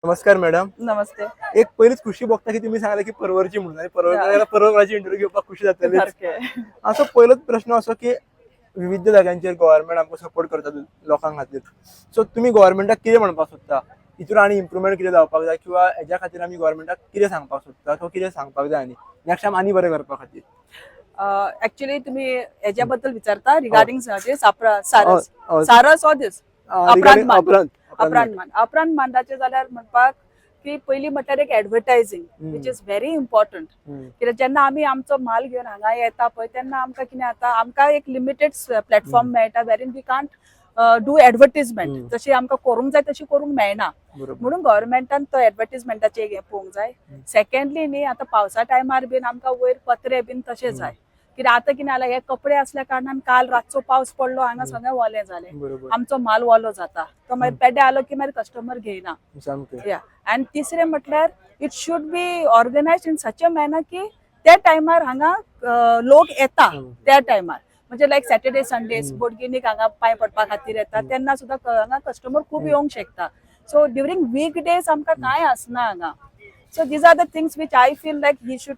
नमस्कार मॅडम. नमस्ते. एक पयलीच खुशी भोगता की तुम्ही सांगले की परवरची म्हणून आणि परवरच्या परवराची इंटरव्ह्यू घेवपाक खुशी जातली. सारखे. असो पयलोच प्रश्न असो की विविध जाग्यांचेर गव्हर्मेंट आमकां सपोर्ट करता लोकां खातीर, सो तुमी गव्हर्मेंटाक कितें म्हणपाक सोदता? हितून आनी इम्प्रुवमेंट कितें जावपाक जाय किंवा हेज्या खातीर आमी गव्हर्मेंटाक कितें सांगपाक सोदता किंवा कितें सांगपाक जाय आनी नेक्स्ट टायम आनी बरें करपा खातीर? ऍक्च्युली तुम्ही हेज्या बद्दल विचारता रिगार्डिंग सारस? हय. सारस ऑर दीस? रिगार्डिंग मांड. अपरांत. अपरांत मांड. अपरांत मांडाचे जाल्यार म्हणपाक की पयली म्हटल्यार एक advertising, which is very important, कित्याक जेन्ना आमी आमचो माल घेवन हांगा येता पळय, तेन्ना आमकां कितें जाता, आमकां एक लिमिटेड प्लॅटफॉर्म मेळटा वेरीन we can't do advertisement. जशी आमकां करूंक जाय तशी करूंक मेळना. म्हणून गव्हर्मेंटान तो एडवर्टीजमेंटाचे हें पळोवंक जाय. सेकंडली न्ही, आतां पावसा टायमार बीन आमकां वयर पत्रे बीन तशे जाय, कित्याक आतां कितें जालां, हे कपडे असल्या कारणान काल रातचो पावस पडलो, हांगा सगळें ओलें जालें. आमचो माल ओलो जाता, तो मागीर पेड्डे आलो की मागीर कस्टमर घेयना. या, आनी तिसरें म्हटल्यार it should be organized in such a manner की त्या टायमार हांगा लोक येता. त्या टायमार म्हणजे लायक सॅटर्डे, संडेज, बोडगिनीक हांगा पांय पडपा खातीर येता, तेन्ना सुद्दां हांगा कस्टमर खूब येवंक शकता. सो ड्युरींग वीक डेज आमकां कांय आसना हांगा. So these are the things which I feel like he should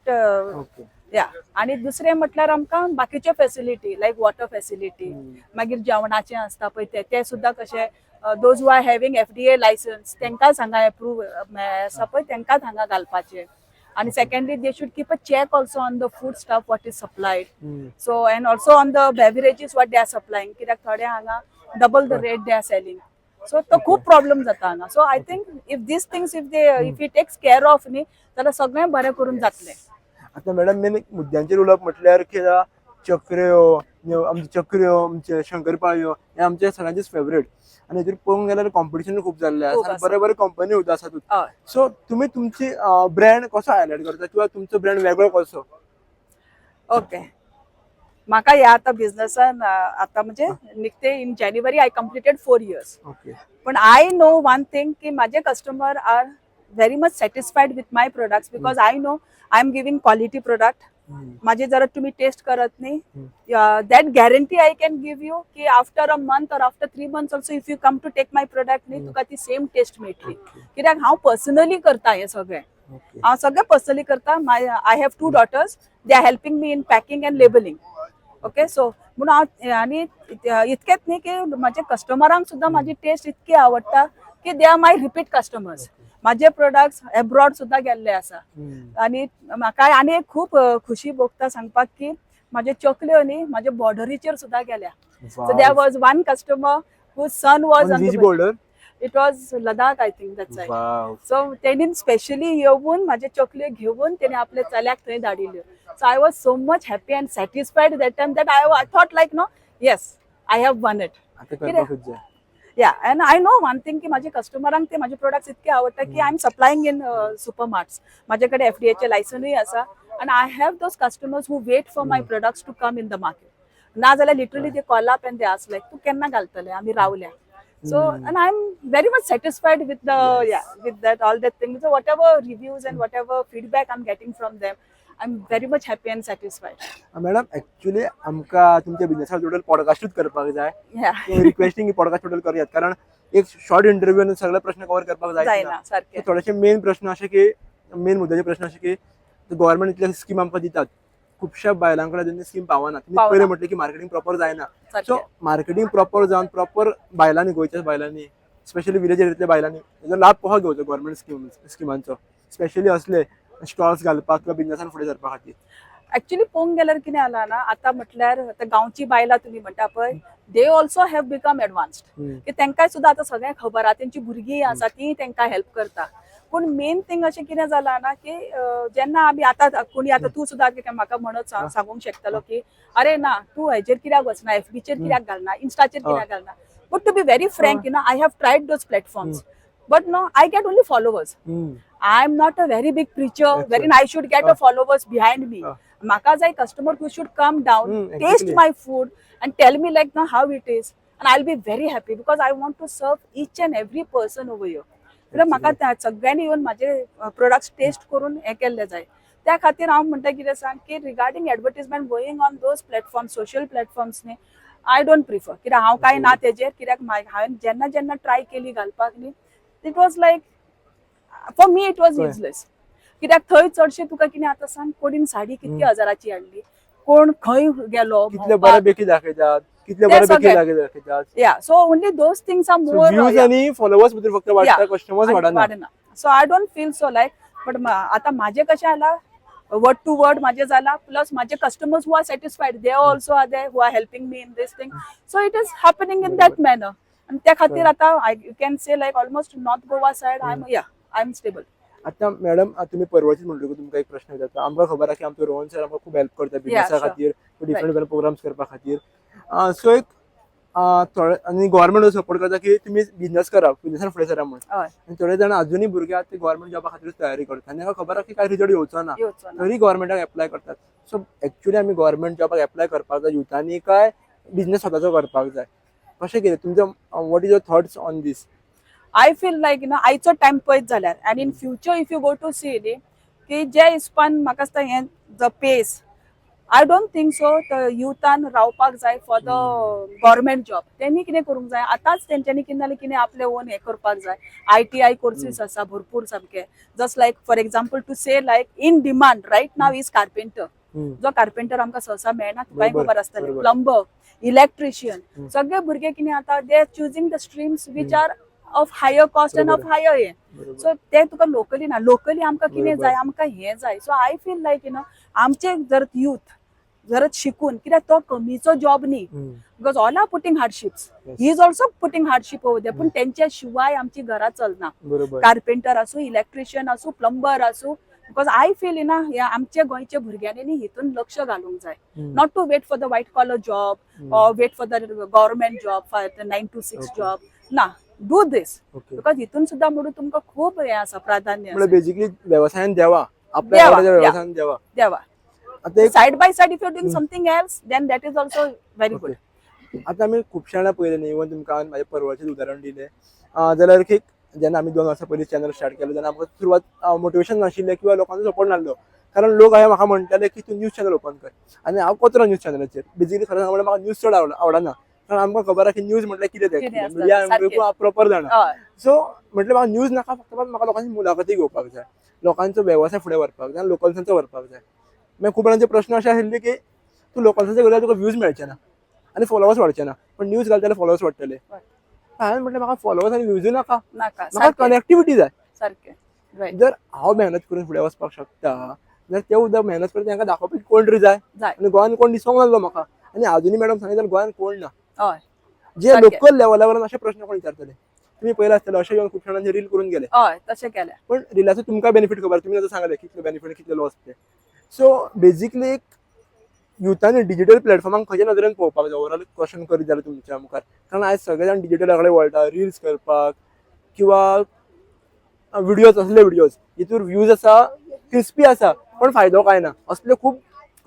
या. आणि दुसरें म्हटल्यार आमकां बाकीच्यो फॅसिलिटी, लायक वॉटर फॅसिलिटी, मागीर जेवणाचें आसता पळय ते, ते सुद्दां कशें those who are having FDA license, तांकांच हांगा एप्रूव आसा पळय, तांकांच हांगा घालपाचें. आणि secondly, they should keep a check also on the food stuff what is supplied, so and also on the beverages what they are supplying, कित्याक थोडे हांगा double the rate they are selling, so तो खूब problem जाता हांगा. So I think if these things, if he takes care of न्ही, जाल्यार सगळें बरें करून जातलें. आता मॅडम, मेन मुद्द्यांचेर उलोवप म्हटल्यार की आतां चकऱ्यो न्ह्यो, आमच्यो चकऱ्यो, आमचे शंकरपाळयो हे आमचे सगळ्यांचेच फेवरेट आनी हेतून पळोवंक गेल्यार कॉम्पिटिशन खूब जाल्लें खूब आसा आनी आसा. बरे बरे कंपनी सुद्दां आसात. सो तुमी तुमची ब्रँड कसो हायलायट करता किंवा तुमचो ब्रँड वेगळो कसो? ओके, म्हाका ह्या आतां बिझनसान आतां म्हणजे निकते in January I completed 4 years. पण I know one thing की माझे customer are very much satisfied with my products because I know I am giving quality product. माझे जर तुम्ही टेस्ट करत नाही, that guarantee I can give you की after a month or after 3 months also, if you come to take my product न्ही, तुका ती same taste मेळटली, कित्याक हांव पर्सनली करता हें सगळें. हांव सगळें पर्सनली करता. My I have two daughters, they are helping me in packing and labelling, okay? So म्हणून हांव आनी इतकेंच न्ही की म्हाजे कस्टमरांक सुद्दां म्हाजी टेस्ट इतकी आवडटा की they are my repeat customers. म्हाजे प्रोडक्ट्स एब्रॉड सुद्दां गेल्ले आसा. आनी म्हाका आनी एक खूब खुशी भोगता सांगपाक की म्हाज्यो चकल्यो न्ही म्हाज्या बॉर्डरीचेर सुद्दां गेल्या. So there was one customer whose son was on which border? It was Ladakh, I think, that side. So तेणीन स्पेशली येवन म्हाजे चकल्यो घेवन तेणी आपल्या चल्याक थंय धाडिल्ल्यो. So I was so much happy and satisfied that time that I thought like, no, yes, I have won it. आता करपाकूच जाय. Yeah, and I know one thing की माझे कस्टमरांक ते माझे प्रोडक्ट्स इतके आवडटा की I am supplying in super marts. माझ्या कडेन एफडीएचे लायसनूय आसा and I have those customers who wait for my products to come in the market. ना जाल्यार literally they call up and they ask like, तूं केन्ना घालतले, आमी रावल्या. So and I am very much satisfied with the yeah, with that, all that thing. So whatever reviews and whatever feedback I am getting from them, I am very much happy and satisfied. Madam, actually आमकां तुमच्या बिझनेसा total पॉडकास्टूच करपाक जाय. Requesting की podcast total करूयात, कारण एक short interview सगळे प्रश्न कव्हर करपाक जाय. जायना सारकें. थोडेशे मेन प्रश्न अशे की, मेन मुद्द्याचे प्रश्न अशे की गव्हर्मेंट इतले स्कीम आमकां दितात, खुबश्या बायलां कडेन स्कीम पावना. तुमी पावना. पयलें म्हटलें की मार्केटिंग प्रॉपर जायना. सो मार्केटिंग प्रॉपर जावन प्रॉपर बायलांनी, गोंयच्या बायलांनी, स्पेशली विलेज एरियांतल्या बायलांनी हेजो लाभ कसो घेवचो गव्हर्मेंट स्किमांचो, स्पेशली असले स्टॉल्स घालपाक किंवा बिझनेसान फुडें सरपा खातीर? ऍक्च्युली पळोवंक गेल्यार कितें जाला ना, आतां म्हटल्यार आतां गांवची बायलां तुमी म्हणटा पळय, they also have become advanced, की तांकांय सुद्दां आतां सगळें खबर आहा. तेंची भुरगीं आसा, तीं तांकां हेल्प करता. पूण मेन थिंग अशें कितें जालां ना की जेन्ना आमी आतां कोणी, आतां तूं सुद्दां कितें म्हाका म्हणत सांगूंक शकतलो की अरे ना, तूं हेजेर कित्याक वचना, एफबीचेर कित्याक घालना, इन्स्टाचेर कित्याक घालना? But to be very frank, I have tried those platforms, but no, I get only followers. I am not a very big preacher wherein I should get a followers behind me. म्हाका जाय customer who should come down, taste my food and tell me like no how it is, and I'll be very happy because I want to serve each and every person over here. कित्याक म्हाका त्या सगळ्यांनी येवन म्हाजे products taste करून हें केल्ले जाय. त्या खातीर हांव म्हणटा कितें सांग की regarding advertisement going on those platform, social platforms न्ही, I don't prefer, कित्याक हांव कांय ना तेजेर, कित्याक हांवें जेन्ना जेन्ना ट्राय केली घालपाक न्ही, it was like For me it was कळ्ळें. युजलेस, कित्याक थंय चडशे तुका कितें आतां सांग, कोणीन साडी कितके हजाराची हाडली, कोण खंय गेलो कितले भोंवपाक. बरे बेकी दाखयतात, कितले ते बरे बेकी सगळे. दाखयतात. Yeah, so only those things are more views आणि फॉलोअर्स भितर फक्त वाडटा, कस्टमर्स वाडना. वाडना. So I don't feel so like, but आता माझे कशें जाला, वर्ड टू वर्ड माझे जाला, प्लस माझे customers who are satisfied, they also are they who are helping me in this thing, so it is happening in that manner. आणि त्या खातीर आता I you can say like almost North Goa side I am, yeah, I am stable. आता madam, तुम्ही परवाचीच म्हणलो की तुमकां एक प्रश्न विचारता. आमकां खबर आहा की आमचो रोहन सर आमकां खूब हेल्प करता बिझनेसा खातीर, डिफरंट डिफरंट प्रोग्राम्स करपा खातीर. सो एक थोडे आनी गव्हर्मेंट सपोर्ट करता की तुमी बिझनेस करा, बिझनेसान फुडें सरा म्हणून. आनी थोडे जाण अजुनूय भुरगे आहा ते गव्हर्मेंट जॉबा खातीरूच तयारी करता आनी तांकां खबर आहा की काय रिजल्ट येवचो ना, येवचो ना. तरी गव्हर्मेंटाक एप्लाय करतात. सो एक्चुअली आमी गव्हर्मेंट जॉबाक एप्लाय करपाक जाय युथांनी काय बिझनेस स्वताचो करपाक जाय, कशें कितें तुमचो, what is your thoughts on this? I feel like आयचो टायम पळयत जाल्यार आनी in future if you go to see न्ही, की जे हिसपान म्हाका दिसता हें the pace, I don't think so युथान रावपाक जाय फॉर the government job. तेणी कितें करूंक जाय, आतांच तेंच्यांनी कितें जाल्यार कितें आपलें ओन हें करपाक जाय. आयटीआय कोर्सीस आसा भरपूर सामके, just like for example to say like in demand right now is carpenter. जो कार्पेंटर आमकां सहसा मेळना, तुकाय खबर आसतलें. प्लंबर, इलेक्ट्रिशियन, सगळे भुरगे कितें आतां they are choosing the streams which are of higher cost and of higher हें. सो ते तुका लोकली ना, लोकली आमकां कितें जाय, आमकां हें जाय. So I feel like आमचे जर युथ जर शिकून, कित्याक तो कमीचो जॉब न्ही, because all are putting hardships. He is also putting hardship over there, पूण तेंच्या शिवाय आमची घरां चलना. कार्पेंटर आसूं, इलेक्ट्रिशियन आसूं, प्लंबर आसूं, because I feel ना ह्या आमच्या गोंयच्या भुरग्यांनी न्ही हितून लक्ष घालूंक जाय, not to wait for the white collar job or wait for the government job for the 9 to 6 job. ना, do this, because हितून सुद्धा म्हणून तुमकां खूब हें आसा, प्राधान्य म्हणजे आसा. बेसिकली वेवसायान देवा आपल्या देवा, आवडीच्या yeah. वेवसायान देवा. देवा. आता एक Side by side if you doing something else, then that is also very good. आता आमी खुबश्या जाणां पळयलें न्ही, इवन तुमकां हांवें म्हाज्या परवाचें उदाहरण दिलें. जाल्यार की जेन्ना आमी 2 वर्सां पयलीं चॅनल स्टार्ट केलो तेन्ना आमकां सुरवात मोटिवेशन नाशिल्लें किंवा लोकांचो सपोर्ट नासलो, कारण लोक अशें म्हाका म्हणटाले की तूं न्यूज चॅनल ओपन कर आनी हांव कोत्रो न्यूज चॅनलाचेर. बेसिकली खरें सांगू म्हणल्यार म्हाका न्यूज चड आवडना, कारण आमकां खबर आहा की न्यूज म्हटल्यार कितें कितें तें, आसता, मिडिया सारकें. प्रॉपर जाणा. सो म्हटलें म्हाका न्यूज नाका, फक्त म्हाका लोकांची मुलाखती घेवपाक जाय, लोकांचो वेवसाय फुडें व्हरपाक जाय आनी लोकलसांचो व्हरपाक जाय. मागीर खूब जाणांचे प्रश्न अशे आशिल्ले की तूं लोकलसांचे घालल्यार तुका व्यूज मेळचे ना आनी फॉलोवर्स वाडचे ना, पण न्यूज घालता जाल्यार फॉलोवर्स वाडटले. हांवें म्हटलें म्हाका फॉलोवर्स आनी व्यूजूय नाका, नाका. म्हाका कनेक्टिविटी जाय. सारकें, रायट. जर हांव मेहनत करून फुडें वचपाक शकता जाल्यार ते सुद्दां मेहनत करून तांकां दाखोवपी कोण तरी जाय. जाय. आनी गोंयान कोण दिसोंक नासलो म्हाका, आनी आजुनूय मॅडम सांगितलें जाल्यार गोंयान कोण ना जे लोकल लेवला वयल्यान अशे प्रश्न कोण विचारतले. तुमी पयले आसतले अशें येवन खूब जाणांचे रील करून गेले. हय, तशें केलें. पण रिलाचो तुमकां बेनिफीट खबर, तुमी आतां सांगले कितलो बेनिफीट कितलो लॉस ते. सो बेजिकली एक युथान डिजिटल प्लॅटफॉर्माक खंयच्या नदरेन पळोवपाक जाय, ओवरऑल क्वेश्चन करीत जाल्यार तुमच्या मुखार, कारण आयज सगळे जाण डिजिटला कडेन वळटा, रिल्स करपाक किंवा व्हिडियोज, असले व्हिडियोज जितूर व्ह्यूज आसा, क्रिस्पी आसा, पण फायदो काय ना, असले खूब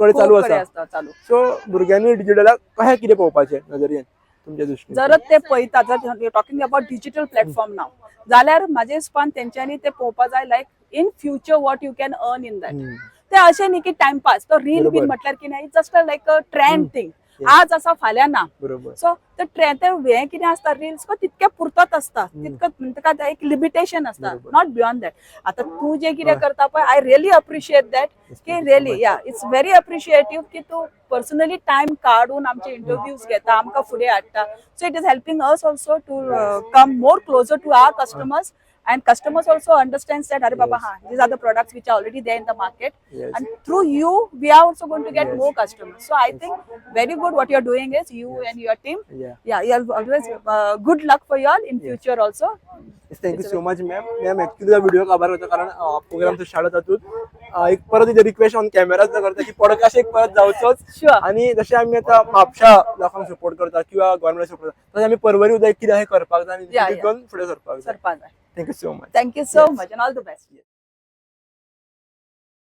कडेन चालू खूब कडेन आसा. आसता चालू. सो भुरग्यांनी डिजिटलाक कशें कितें पळोवपाचें नजरेन तुमच्या दृश्टीन? जर ते पळयता, जर talking about digital platform नाव जाल्यार म्हाजे हिसपान तेंच्यांनी ते पळोवपा जाय, like in future what you can earn in that. ते अशें न्ही की टायमपास, तो रील बीन म्हटल्यार कितें, just like a trend thing. आज आसा फाल्यां ना. सो ते ट्रेंड ते हें कितें आसता, रिल्स तितके पुरतोच आसता, तितको ताका एक लिमिटेशन आसता, not beyond that. आतां तूं जें कितें करता पळय, I really appreciate that की Thank you so really much. Yeah, it's very appreciative की तूं पर्सनली टायम काडून आमचे इंटरव्यूज घेता, आमकां फुडें हाडटा. So it is helping us also to come more closer to our customers, and customers also understands that अरे बाबा, हा, these are the products which are already there in the market, and through you we are also going to get more customers. So I think very good what you're doing is you and your team. Yeah, you're always good luck for you all in future also. Thank you so much, ma'am. Ma'am, actually video काबार होता, कारण programme start जाता तातूंत एक परत request on camera करता की podcast एक परत जावचोच. आनी जशें आमी आतां म्हापशा लोकांक सपोर्ट करता किंवा गव्हर्मेंट सपोर्ट करता, तशें आमी परवरी सुद्दां एक कितें अशें करपाक जाय आनी घेवन फुडें सरपाक जाय. सरपाक जाय. Thank you so much. Thank you so much and all the best.